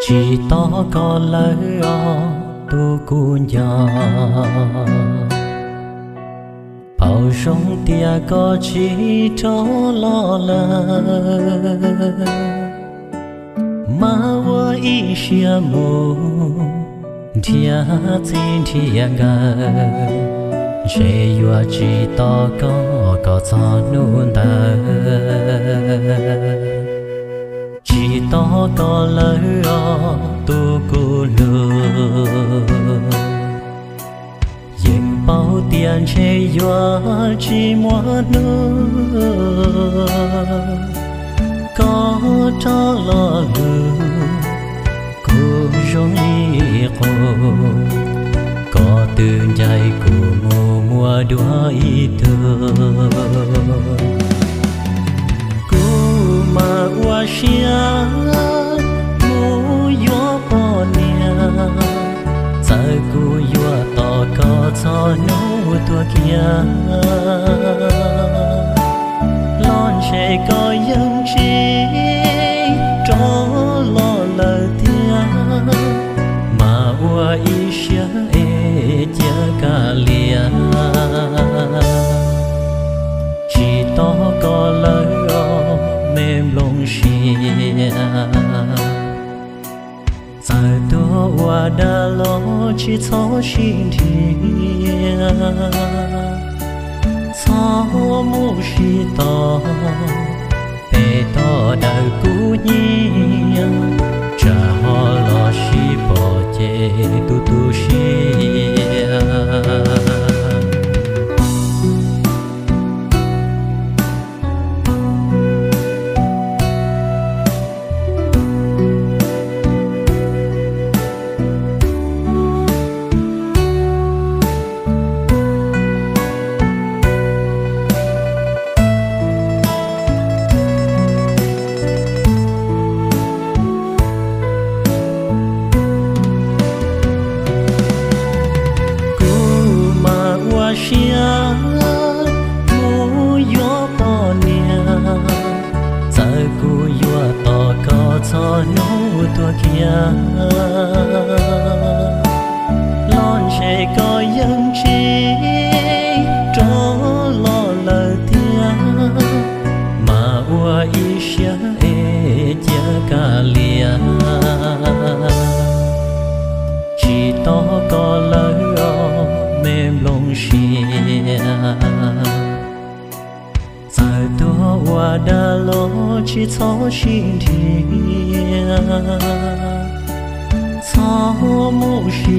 Tsis tos koj lawm os tus kuv nco, pom zoo tias koj tsis rov los lawm, mas ua ib siab mus nrhiav txij nrhiav nkawm, ntshe yuav tsis tos koj kom txog hnub ntawd. Tsis tos koj lawm os tus kuv hlub, yeej paub tias ntshe yuav tsis muaj hnub koj rov los lwm. Kuv zoo li qus, koj twb ncaim kuv mus muaj dua ib tug. Kuv mas ua siab mus yuav poj niam, txawm kuv yuav tos koj txog hnub tuag kiag los ntshe koj yeej tsis rov los lawm tiag, mas ua ib siab es cia kav liam. Tsis tos koj lawm os me nplooj sia, txawm tuag ua dab los tsis txhob sib nrhiav, txhob mus sib tos pem toj dawm kuv nyiam, tsam ho los sib pom ces tu tu siab. Kuv mas ua siab mus yuav poj niam, txawm kuv yuav tos koj txog hnub tuag kiag los ntshe koj yeej tsis rov los lawm tiag, mas ua ib siab es cia kav liam. Tsis tos koj lawm os me nplooj sia, txawm tuag ua dab los tsis txhob sib nrhiav, txhob mus sib